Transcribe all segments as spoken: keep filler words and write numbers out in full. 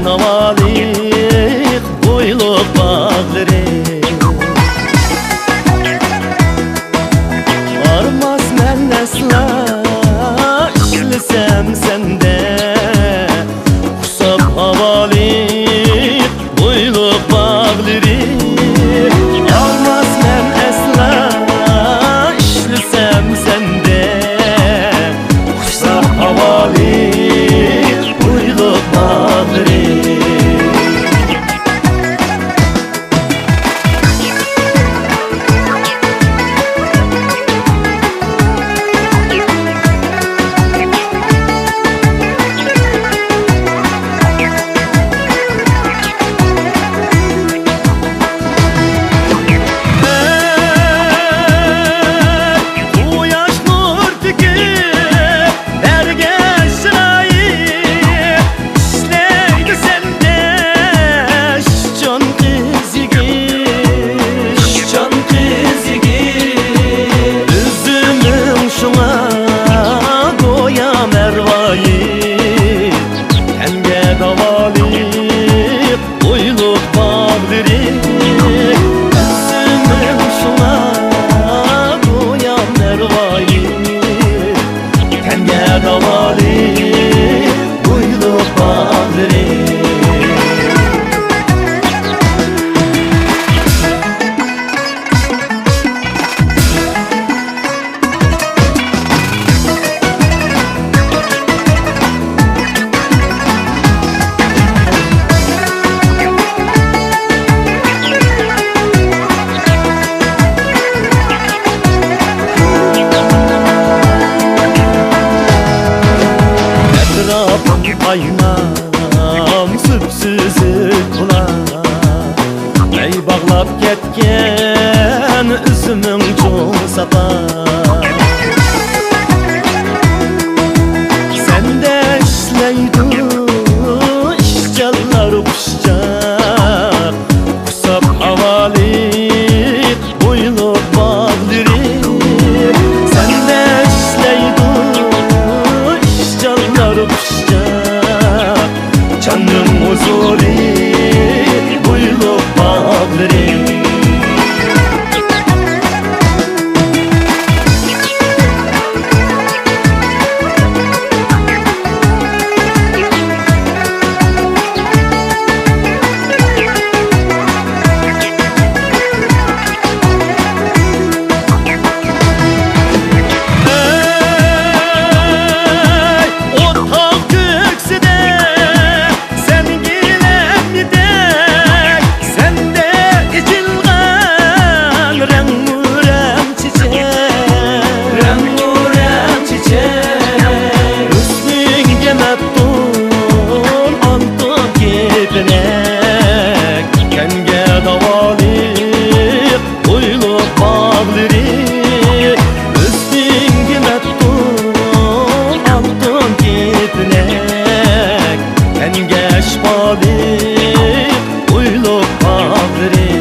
ناۋالىق بويلۇق باغلىرى. ھارماس مەن ئەسلا ئىشلىسەم سەندە، قۇساپ ھاۋالىق بويلۇق باغلىرى. ھارماس مەن ئەسلا ئىشلىسەم سەندە، قۇساپ ھاۋالىق بويلۇق باغلىرى. قۇياش نۇر تۆكۈپ بەرگەن چىرايى، ئىشلەيدۇ سەندە ئىشچان قىز يىگىت، ئىشچان قىز يىگىت. ئۆزۈمنىڭ شۇڭا گويا مەرۋايى، تەنگە داۋالىق بويلۇق باغلىرى. ئۆزۈمنىڭ شۇڭا گويا مەرۋايى، تەنگە داۋالىق بويلۇق باغلىرى. ئەتراپىم ئاينام سۈپسۈزۈك بۇلاق، مەي باغلاپ كەتكەن ئۈزۈمۈڭ چوڭ ساپا. سەندە ئىشلەيدۇ ئىشچانلار خۇشچاق، قۇساپ ھاۋالىق بويلۇق باغلىرى. سەندە ئىشلەيدۇ ئىشچانلار خۇشچاق، جاننىڭ ھۇزۇرى بويلۇق باغلىرى. ئەي، ئوتاق كۆكسىدە سەن گىلەم يېتەك، سەندە ئېچىلغان رەڭمۇرەڭ چېچەك، رەڭمۇرەڭ چېچەك. ھۆسنۈڭگە مەپتۇن ئالتۇن كېپىنەك، تەنگە داۋالىق بويلۇق باغلىرى. ھۆسنۈڭگە مەپتۇن ئالتۇن كېپىنەك، تەنگە شىپالىق بويلۇق باغلىرى.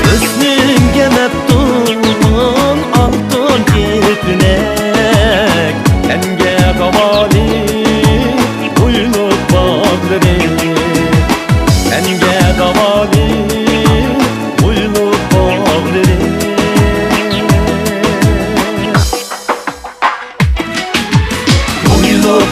ھۆسنۈڭگە مەپتۇن ئالتۇن كېپىنەك، تەنگە داۋالىق بويلۇق باغلىرى. تەنگە داۋالىق بويلۇق باغلىرى. بويلۇق